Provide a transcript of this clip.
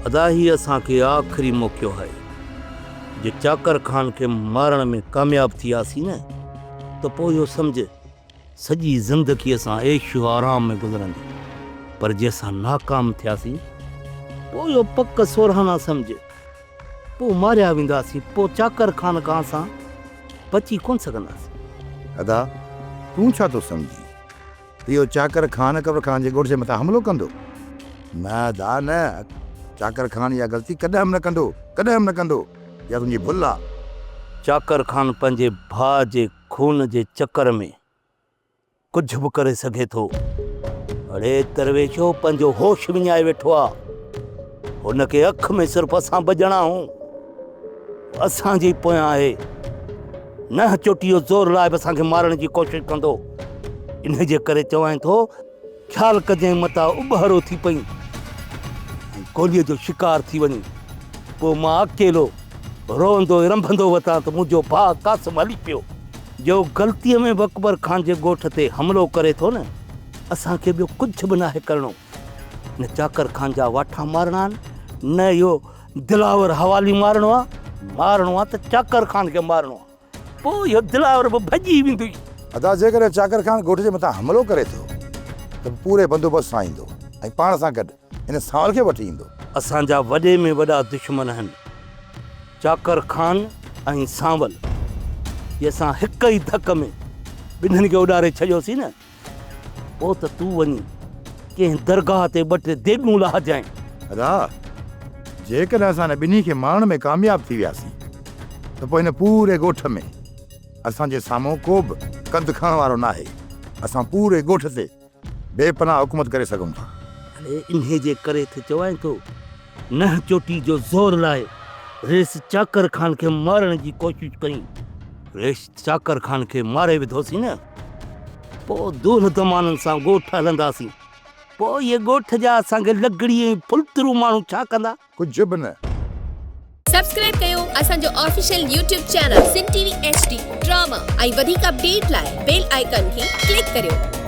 ادا هي اسان کي آخري موقعو آهي. جي چاڪر خان کي مارڻ ۾ ڪامياب ٿي وياسين نه ته پوء اهو سمجهه سڄي زندگي اسان عيش و آرام ۾ گذرندي پر جي اسان ناڪام ٿياسين پوء اهو پڪ سورهانا سمجهه پوء ماريا وينداسين پوء چاڪر خان کان اسان بچي ڪونه سگهنداسين. ادا تون ڇا ٿو سمجهين ته اهو چاڪر خان اڪبر خان جي ڳوٺ جي مٿان حملو ڪندو؟ نه ادا نه، چاڪر خان اها غلطي ڪڏهن به نه ڪندو، ڪڏهن به نه ڪندو، اها تنهنجي ڀل آ. چاڪر خان پنهنجي ڀاء جي خون جي چڪر ۾ ڪجهه به ڪري سگهي ٿو. اڙي درويشو پنهنجو هوش وڃائي ويٺو آ. هن کي اک ۾ صرف اسان ٻه ڄڻا هون. اسان جي ئي پويان آهي. ننهن چوٽي جو زور لائي به اسان کي مارڻ جي ڪوشش ڪندو. انهيء جي ڪري چوانء ٿو، خيال ڪجانء متان اٻهرو ٿي پئين ۽ گوليء جو شڪار ٿي وڃين. پوء مان اڪيلو روئندو ۽ رنڀندو وتان ته منهنجو ڀاء قاسم هلي پيو. جو غلطيء ۾ به اڪبر خان جي ڳوٺ تي حملو ڪري ٿو نه، اسان کي ٻيو ڪجهه به ناهي ڪرڻو. نه چاڪر خان جا واٺا مارڻا آهن، نه اهو دلاور حوالي مارڻو آ، مارڻو آ ته چاڪر خان کي مارڻو آ، پوء اهو دلاور به ڀڄي ويندو ئي. ادا جيڪڏهن چاڪر خان ڳوٺ جي مٿان حملو ڪري ٿو ته به پوري بندوبست سان ايندو ۽ پاڻ سان گڏ هن سانول کي به وٺي ايندو. اسان جا وڏي ۾ وڏا دشمن آهن چاڪر خان ۽ سانول، جي اسان هڪ ئي ڌڪ ۾ ٻنهين کي اڏاري ڇڏيوسين نه پوء ته تون وڃي ڪنهن درگاهه تي ٻه ٽي ديڳون لاهجانء. ادا، جيڪڏهن اسان هن ٻنهي کي مارڻ ۾ ڪامياب ٿي وياسين ته پوء هن پوري ڳوٺ ۾ اسان جي سامهون ڪو به ڪنڌ کڻڻ وارو ناهي. اسان پوري ڳوٺ تي بي پناهه حڪومت ڪري سگهون ٿا. اڙي انهيء جي ڪري ته چوانء ٿو، ننهن چوٽي جو زور لائي رئيس چاڪر خان کي مارڻ جي ڪوشش ڪئين. رئيس چاڪر خان کي ماري وڌوسين نه، پوء دولهه دمانن سان ڳوٺ هلنداسين. پوء اهي ڳوٺ جا اسان کي لگڙي ۽ ڦلترو ماڻهو ڇا ڪندا؟ ڪجهه به نه. سبسڪرائب ڪيو اسان جو official YouTube channel Sindh T V H D drama ۽ وڌيڪ اپڊيٽ لاء بيل آئيڪان کي ڪلڪ ڪريو.